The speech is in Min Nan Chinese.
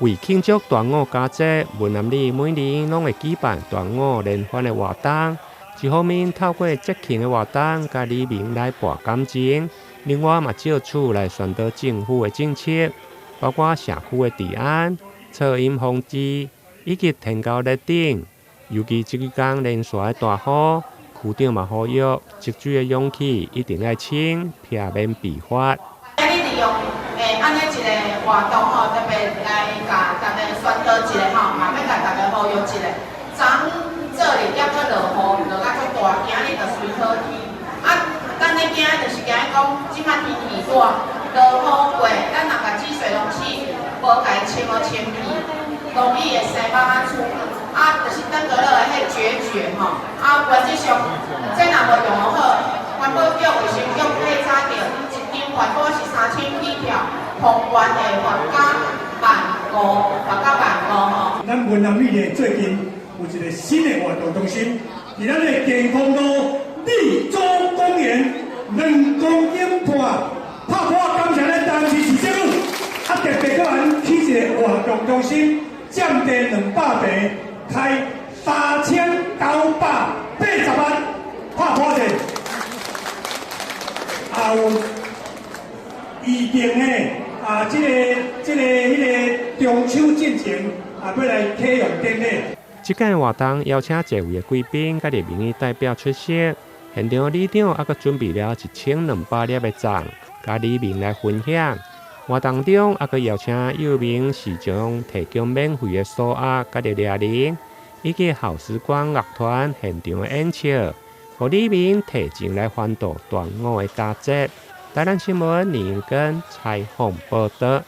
為慶祝端午佳節，文南里每年攏會舉辦端午聯歡的活動。一方面透過節慶的活動，佮里民來博感情；另外嘛藉此來宣導政府的政策，包括社區的治安、噪音防治以及天狗熱等。尤其這幾工連續的大雨，區長嘛呼籲積水的容器一定愛清，避免病發。今日利用按呢一个活動吼，特別來共大家宣導一下吼，嘛欲共大家呼籲一下。昨昏做日猶閣落雨，落甲足大，今日就隨好天。啊，咱咧驚就是驚講，這擺天氣熱，落雨過，咱若共積水容器無共伊清好清氣，容易會生蚊仔蛆。啊，就是登革熱的彼孑孓吼。啊，原則上，這若無用好，環保局、衛生局體查著，一張罰單是3000起跳，通關會罰甲萬五，罰甲萬五吼。咱文南里呢，最近有一個新的活動中心，佇咱的健康路綠洲公園2公頃半，拍破感謝咱台南市市政府，啊特別閣咱起一個活動中心，佔地200坪，開3980萬，拍破者。也有預定的啊，這個中秋進前啊，欲來啟用典禮。這屆活動邀請濟位的貴賓佮民意代表出席，現場里長猶閣準備了1200粒的粽，佮里民來分享。活動中猶閣邀請有名市場提供免費的酥鴨佮掠奶，以及好時光樂團現場的演出，予里民提前來歡度端午的佳節。台南新聞林根採訪報導。